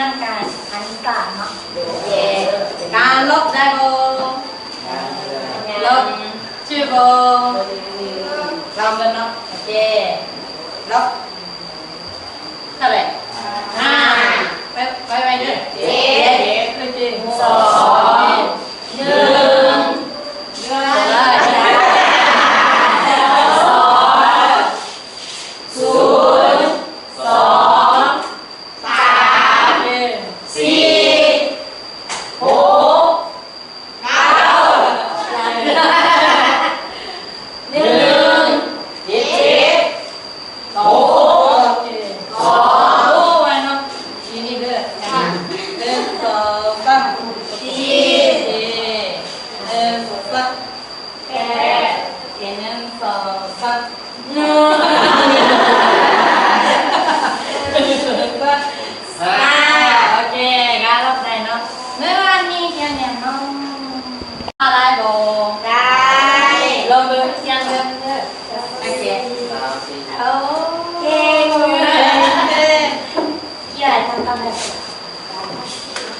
ນຳກັນ ອັນທີ່ສາມເນາະ. ໂອເຄ ການລົບໄດ້ບໍ່? ລົບ ຖືກບໍ່? ລອງເບິ່ງເນາະ. ໂອເຄ ລົບ ເທົ່າໃດ? ຫ້າ ໄປ ໄປໄວເດີ. ເຈັດ ສອງ ໜຶ່ງ ສອງ ສູນ ສອງ ສາມ ສີ່ ຫົກ ເກົ້າ ໜຶ່ງ ເຈັດ ສອງ ສອງ ໂອ້ ໄວເນາະ. ທີ່ນີ້ເດີ ໜຶ່ງ ສອງ ສາມ ສີ່ ໜຶ່ງ ສອງ ສາມ ແປດ ເຈັດ ໜຶ່ງ ສອງ ສາມ ຫ້າ ໂອເຄ ການລົບໄດ້ເນາະ. ມື້ວານນີ້ຂຽນຫຍັງເນາະ? ໄດ້ບໍ່? ໄດ້ ລອງເບິ່ງ ຂຽນເບິ່ງເດີ. ໂອເຄ ໂອເຄ ເກັ່ງເລີຍ ຂຽນຕາມຕຳແໜ່ງ.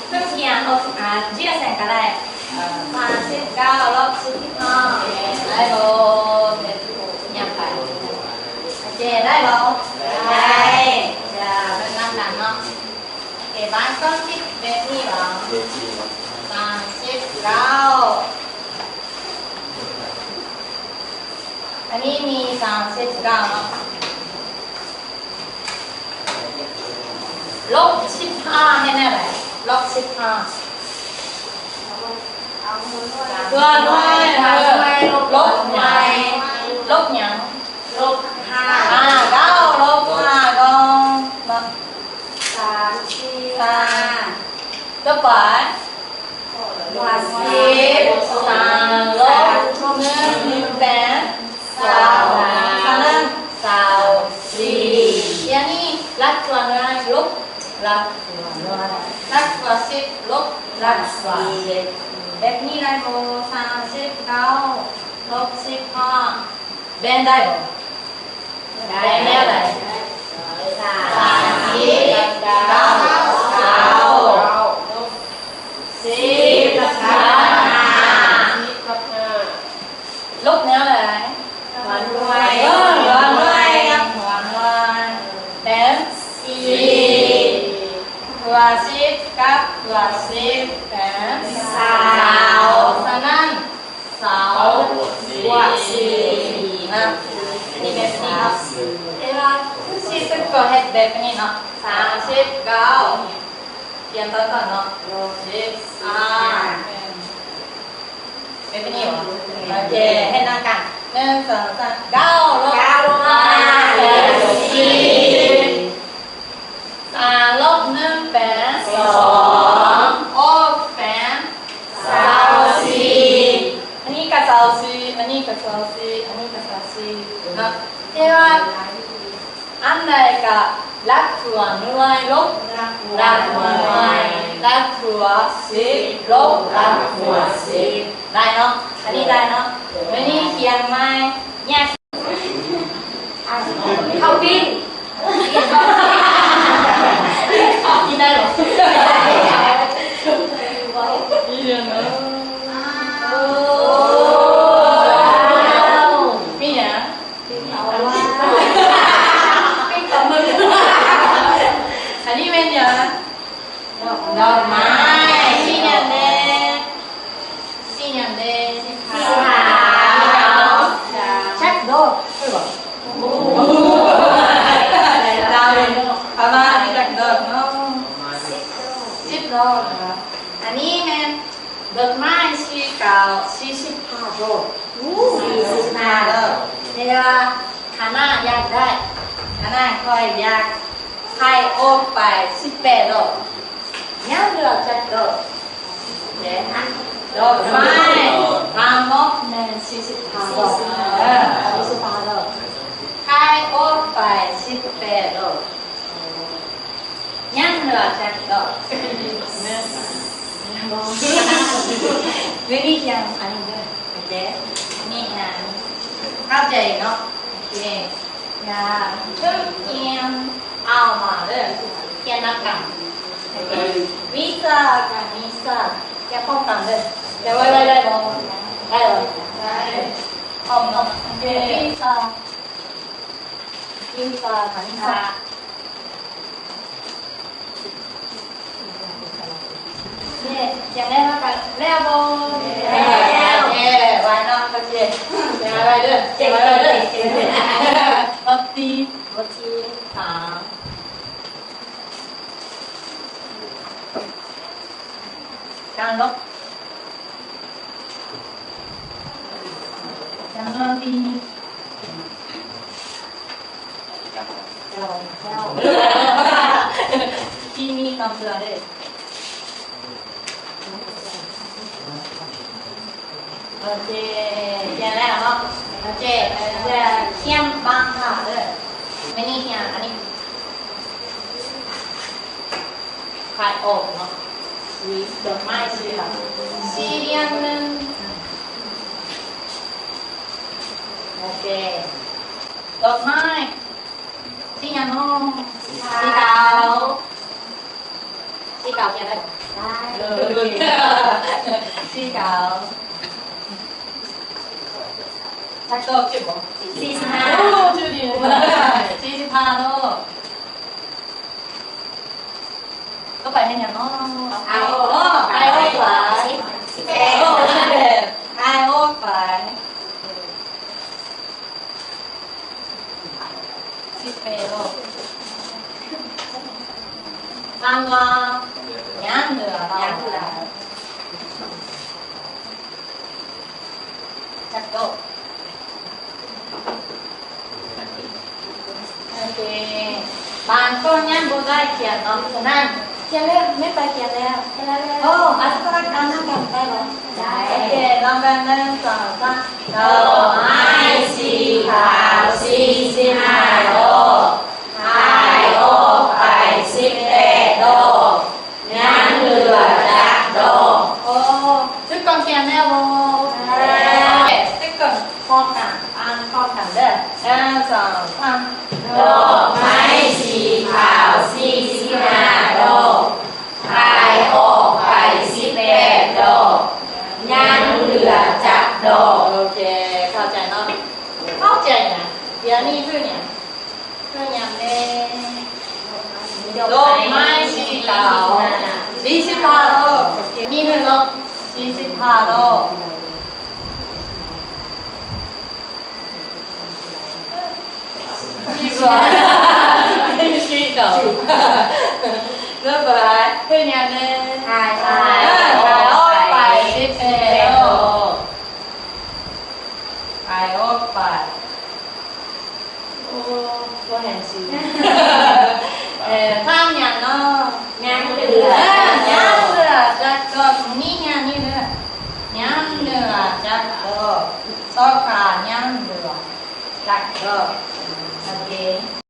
ເພິ່ນຂຽນເອົາ ອາ ຈຽດໃສ່ກໍໄດ້. ເອີ ສາມສິບເກົ້າ ລົບສິບຫ້າ ໄດ້ບໍ່? ຫຍັງໄປ ໂອເຄ ໄດ້ບໍ່? ໄດ້ ຈະເບິ່ງນຳກັນເນາະ. ໂອເຄ ບາງຄົນຄິດແບບນີ້ຫວາ? ສາມສິບເກົ້າ ອັນນີ້ມີສາມສິບເກົ້າເນາະ. ລົບສິບຫ້າ ເຮັດແນວໃດ? ລົບສິບຫ້າ ເພື່ອໜ່ວຍ ເອີ ລົບໜ່ວຍ ລົບຫຍັງ? ລົບຫ້າ ຫ້າ ເກົ້າ ລົບຫ້າ ເກົ້າ ສາມ ສີ່ ສາມ ຕໍ່ໄປ ບວກສິບ ສາມ ລົບໜຶ່ງ ເປັນ ສອງ ສະນັ້ນ ຊາວສີ່. ດຽວນີ້ຫຼັກຕົວໜ່ວຍລົບຫຼັກຕົວໜ່ວຍ ຫຼັກຕົວສິບລົບຫຼັກຕົວສິບ ແບບນີ້ໄດ້ບໍ່? ສາມສິບເກົ້າ ລົບສິບຫ້າ ແບ່ງໄດ້ບໍ່? ໄດ້ແນວໃດ? ສາມສິບເກົ້າ ເກົ້າ ລົບສິບກັບຫ້າ ລົບແນວໃດ? ຕົວໜ່ວຍ ເອີ ຕົວໜ່ວຍກັບຕົວໜ່ວຍ ເປັນສີ່ ຕົວສິບກັບຕົວສິບເປັນຊາວ ສະນັ້ນ ຊາວບວກສີ່ ນະ ອັນນີ້ແມ່ນສີ່ເນາະ. ເວລາຄືຊິເປັນກໍເຮັດແບບນີ້ເນາະ ສາມສິບເກົ້າ ຂຽນຕອນເນາະ ລົບສິບຫ້າ ແບບນີ້ຫວາ? ໂອເຄ ເຮັດນຳກັນ ໜຶ່ງ ສອງ ສາມ ເກົ້າ ລົບ ເກົ້າ ລົບຫ້າ ເປັນສີ່ ສາມ ລົບໜຶ່ງ ເປັນສອງ ອອກເປັນຊາວສີ່ ອັນນີ້ກໍຊາວສີ່ ອັນນີ້ກໍຊາວສີ່ ອັນນີ້ກໍຊາວສີ່ເນາະ. ແຕ່ວ່າອັນໃດກໍຫຼັກຕົວໜ່ວຍລົບຫຼັກຕົວໜ່ວຍ ຫຼັກຕົວສິບລົບຫຼັກຕົວສິບ ໄດ້ເນາະ ອັນນີ້ໄດ້ເນາະ. ມື້ນີ້ຂຽນໃໝ່ ແຍກ ເຂົ້າປີ້ງ ກິນໄດ້ບໍ່? ມີຫຍັງ? ປີ້ງປາໝຶກ ອັນນີ້ແມ່ນຫຍັງ? ດອກໄມ້ ສີຫຍັງແດ່? ສີຫຍັງເດ? ສີຂາວ ຂາວ ຈັກດອກ ເອີ ປະມານຈັກດອກເນາະ? ສິບດອກ ສິບດອກນະຄະ. ອັນນີ້ແມ່ນດອກໄມ້ສີຂາວ ສີ່ສິບຫ້າດອກ. ສີ່ສິບຫ້າດອກ ແຕ່ວ່າຄະນະຢາກໄດ້ ຄະນະຂ້ອຍຢາກໄຂ່ອອກໄປສິບແປດດອກ. ຍັງເຫຼືອຈັກດອກ? ດອກໄມ້ທັງໝົດແມ່ນສີ່ສິບຫ້າດອກ ເອີ ສີ່ສິບຫ້າດອກ ໄຂ່ອອກໄປສິບແປດດອກ ຍັງເຫຼືອຈັກດອກ? ເລື່ອງນີ້ຍັງ ອັນນີ້ເດີ ໂອເຄ ນີ້ນະ ເຂົ້າໃຈເນາະ? ໂອເຄ ຢ່າເພິ່ງກຽມ ເອົາມາເດີ ກຽມນຳກັນ. ວິຊາຄະນິດສາດ ຮຽນພ້ອມກັນເດີ. ຮຽນໄວໆໄດ້ບໍ່? ໄດ້ບໍ່? ໄດ້. ພ້ອມເນາະ. ໂອເຄ ວິຊາ ວິຊາຄະນິດສາດ. ເຢ້ ຮຽນໄດ້ເທົ່າກັນແລ້ວບໍ່? ແລ້ວ. ເຢ້ ໄວເນາະ. ໂອເຄ ຮຽນໄວໆເດີ. ຮຽນໄວໆເດີ. ບົດທີ ບົດທີສາມ ການລົບ ຈຳນວນທີ່ມີ ທີ່ມີຄວາມເຊື່ອເດ້. ໂອເຄ ຂຽນແລ້ວເນາະ. ໂອເຄ ຂຽນບາງຄຳເດີ. ແມ່ນນີ້ຂຽນອັນນີ້ ຂາຍອອກເນາະ. ດອກໄມ້ສີຂາວ ສີ່ລຽງໜຶ່ງ. ໂອເຄ ດອກໄມ້ ສີຫຍັງເນາະ? ສີຂາວ. ສີຂາວຂຽນໄດ້ບໍ່? ໄດ້. ເອີ ສີຂາວ. ຈັກດອກ? ສິບບໍ່? ສີ່ສິບຫ້າ. ໂອ້ ຖືກດີ. ສີ່ສິບຫ້າດອກ. ຕໍ່ໄປແມ່ນຫຍັງເນາະ? ຂາຍອອກ. ຂາຍອອກໄປ. ສິບແປດ. ຂາຍອອກໄປ. ສິບແປດດອກ. ຄັນວ່າຍັງເຫຼືອ ຍັງເຫຼືອຈັກດອກ? ໂອເຄ ບາງຄົນຍັງບໍ່ໄດ້ຂຽນເນາະ. ສະນັ້ນ ຂຽນແລ້ວ ແມ່ນໄປຂຽນແລ້ວ. ໂອ້ ອາສະພະນັກງານນຳກັນໄດ້ບໍ່? ໄດ້. ໂອເຄ ລອງເບິ່ງ ໜຶ່ງ ສອງ ສາມ. ດອກໄມ້ສີຂາວສີ່ສິບຫ້າດອກ, ຂາຍອອກໄປສິບແປດດອກ, ຍັງເຫຼືອຈັກດອກ? ໂອ້ ຖືກຕ້ອງຂຽນແລ້ວບໍ່? ແລ້ວ. ຖືກຕ້ອງ ພ້ອມກັນ ອ່ານພ້ອມກັນເດີ. ໜຶ່ງ ສອງ ສາມ. ດອກໄມ້ສີຂາວສີ່ສິບຫ້າດອກ, ຂາຍອອກໄປສິບແປດດອກ, ຍັງເຫຼືອຈັກດອກ? ໂອເຄ ເຂົ້າໃຈເນາະ? ເຂົ້າໃຈນະ. ດຽວນີ້ຄືຫຍັງ? ຄືຫຍັງແດ່? ດອກໄມ້ສີຂາວສີ່ສິບຫ້າດອກ. ໂອເຄ ມີເງິນເນາະ ສີ່ສິບຫ້າດອກ. ສີ່ສິບຫ້າ ສີ່ສິບເກົ້າ. ເລີ່ມບໍ່ໄດ້. ເຮັດຫຍັງແດ່? ຂາຍ ຂາຍອອກໄປສິບແປດດອກ. ຂາຍອອກໄປ. ໂອ້ ບໍ່ເຫັນຊື່. ເອີ ຖາມຫຍັງເນາະ? ຍັງເຫຼືອ ເອີ ຍັງເຫຼືອຈັກດອກ? ນີ້ ນີ້ເດີ ຍັງເຫຼືອຈັກດອກ? ຊອກຫາຍັງເຫຼືອຈັກດອກ? ໂອເຄ.